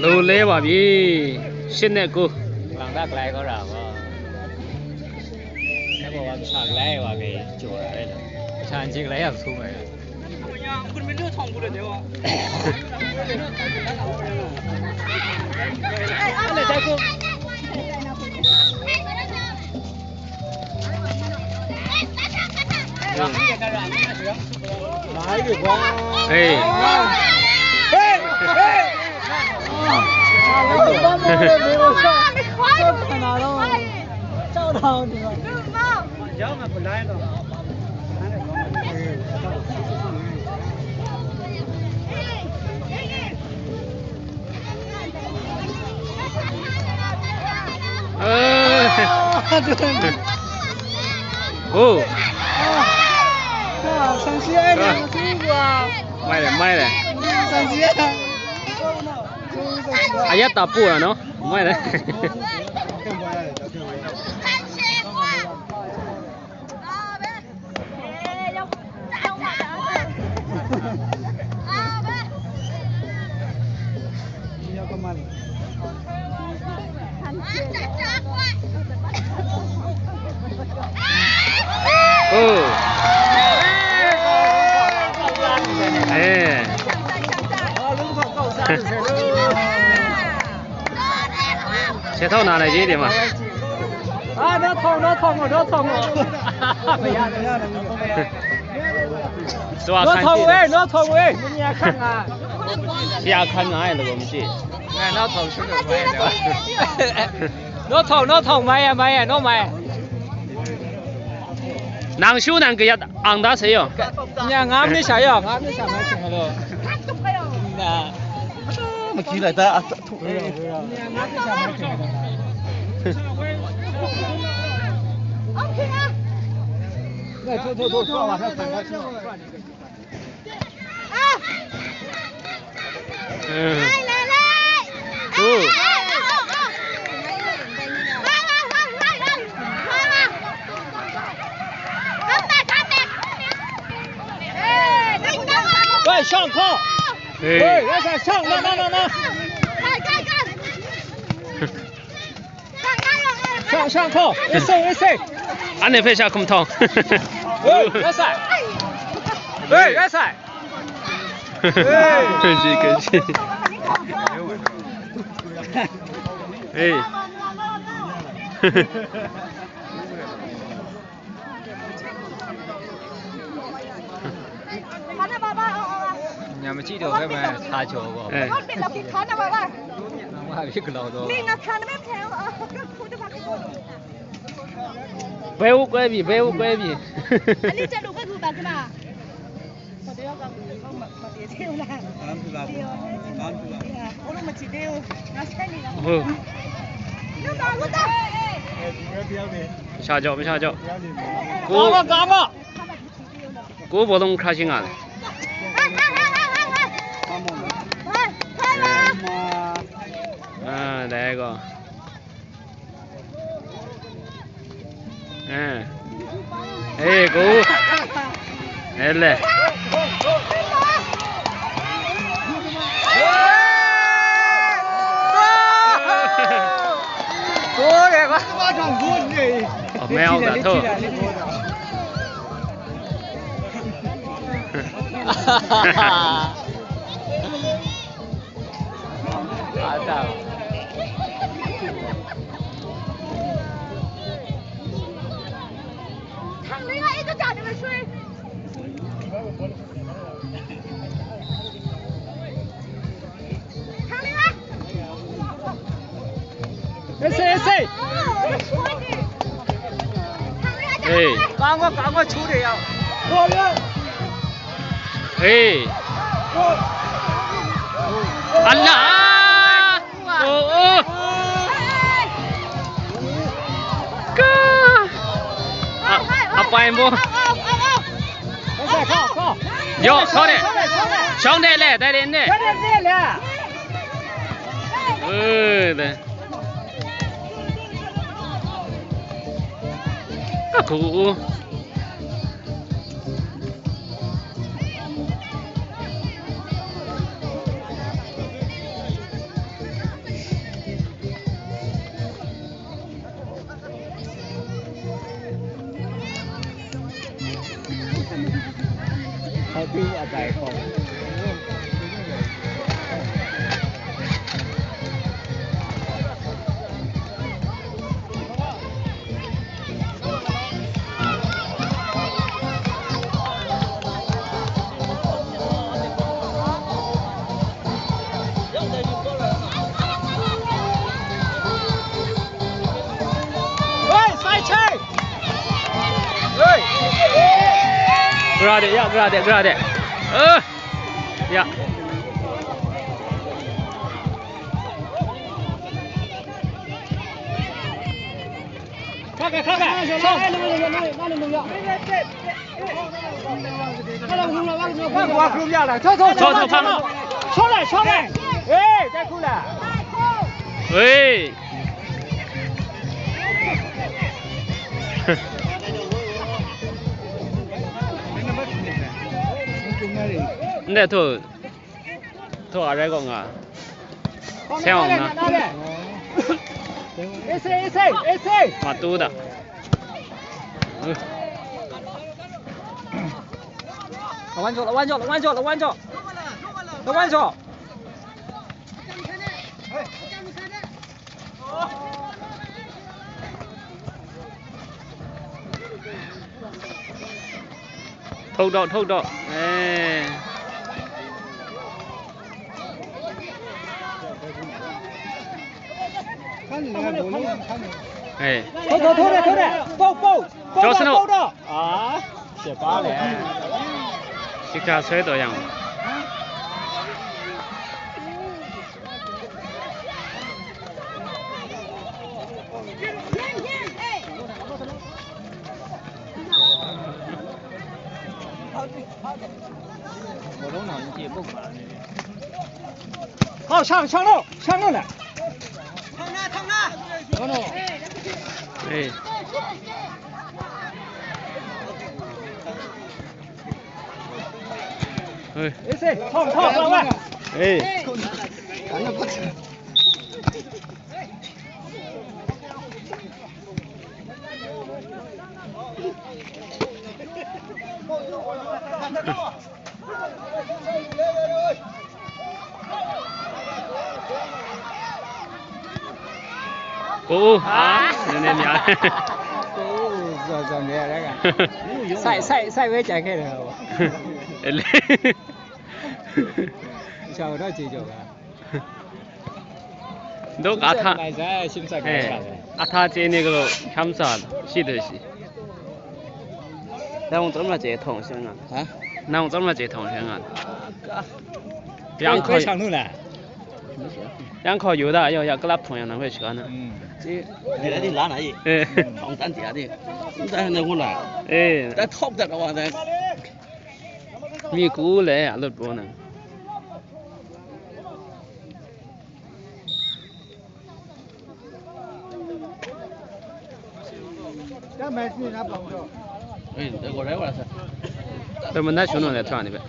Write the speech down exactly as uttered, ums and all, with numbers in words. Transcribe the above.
လူလဲပါပြီ။ ရှစ်နဲ့ကိုး။ လောင်တတ်ကလိုက်ကောတာပေါ့။ အဲ့ပေါ်ကစားကလိုက်ပါပဲ။ ကြော်တာလေ။ ဆန်ချေကလိုက်ရဆုံးပဲ။ 哎，哎，哎，照他的。 哎。哦。啊，上西安的，中国。卖了，卖了。上西安。哎呀，打不了喏，卖了。 哦。哎。 谁偷拿来这点嘛？啊，那偷，那偷我，那偷我。是吧？那偷我，那偷我，你也看看。是呀，看哪里了，我们去。哎，那偷是个歪的。那偷，那偷，买呀，买呀，那买。 Nang shu nang kayat ang da se yo. Nya ngam ni sha yo, ngam ni sha mai sing lo. Na. Ma ki lai ta a thu. Nya ngam ni sha mai sing lo. Thu, thu, thu, thu, thu. 嗯。来，来，来。哦。来，来，来，来，来，来，来。干杯，干杯。哎，来，干杯。 快上炕！哎。哎，来，上，上，那，那，那，那。来，来，来。 上，上炕，哎，谁，哎，谁？俺那边下空头。哎，来，谁？哎，来，谁？哎。跟紧，跟紧。哎。 ခါနပါပါ။ ညာမကြည့်တော့ဘဲမှာ စားချော်ပေါ့။ အဲ။ ဘယ်တော့ပစ်လောက်ပြီးခါနပါပါ။ ငါဖြစ်ကြတော့။ မင်းကခံမထဲဘူး။ ခုတခါကခု။ ဘဲဦးကွဲပြီ၊ ဘဲဦးကွဲပြီ။ အနည်းကျတော့ကခုပါကလား။ ဟိုတယောက်က ဟုတ်မှ မတည်သေးဘူးလား။ ဘာမှမဖြစ်ပါဘူး။ ဘာမှမဖြစ်ပါဘူး။ ဟိုလိုမကြည့်သေးဘူး။ ငါဆက်နေတော့။ ဟုတ်။ လောက်ပါလို့တော့။ အဲ ဒီဘက်တယောက်နေ။ မချကြောက်၊ မချကြောက်။ တယောက်နေ။ ကိုယ့်၊ ကောင်းပါ၊ ကောင်းပါ။ ကိုယ့်ဘောလုံးခါချင်းကလည်း။ ဟဲ့ ဟဲ့ ဟဲ့။ ဟဲ့ ဟဲ့။ အာ၊ ဒါကော။ အဲ။ အေး ကို။ အဲလဲ။ ကိုတယ်ကွာ။ အမဲအောင်သာထုတ်။ အားသာ။ ထောင်လေးက အဲ့ကကြတယ်ပဲ ဆွေး။ ထောင်လေးက။ အေးစေး အေးစေး။ ထောင်လေးက။ အေး။ ကောင်းကောင်း ကောင်းကောင်း ချိုးတယ်ရောက်။ ဟေး။ အလၢ။ အိုးအိုး။ ကာ။ အ၊ အပိုင်ဘိုး။ ယော့ ဆောင်းတယ်။ ဆောင်းတယ်လေ ဒါတွေနဲ့။ အဲဒါ။ အကူ။ Gra de, ya, gra de, gra de. Eh, ya. Sha kai, sha kai. Sha kai. 上来，上来。哎，再出来。喂。你在做，做啥来讲啊？ Seng awng na. Ese, ese, ese. Matu da. Lawan jaw, lawan jaw, lawan jaw, lawan jaw. Lawan jaw. Thok daw, thok daw. Eh. Eh. Thok daw, thok daw, thok daw. Pou, pou. Pou daw, pou daw. Ah, เสียบฟ้าเลย Shikta soi taw yang. Hau, shang, shang nau, shang nau na. Hey. Hey. Ese, hau, hau, hau, hau. Hey. Oh, ah, nene mya. Oh, zaw zaw ne ra ga. Sai, sai, sai we chai khe ra. Ele. Cha ga da che jaw ga. Dok a tha, eh, a tha chye ni galaw hkam sa shi de shi. Dang tsawm la chye htawng shi nga. Ha? Nang tsawm la chye htawng shi nga. Yang hkoi shang nu la. Yang hkoi yu da, yo, ya club htawng yang nang hpe shaga na. Hmm. Chye. Ni la ni la na yi. Eh. Htawng tan ti a di. Tan ne hu la. Eh. Da thawk dat wa da. Mi ku le a lut bo na. Pe manat shun nang le hta ni pe.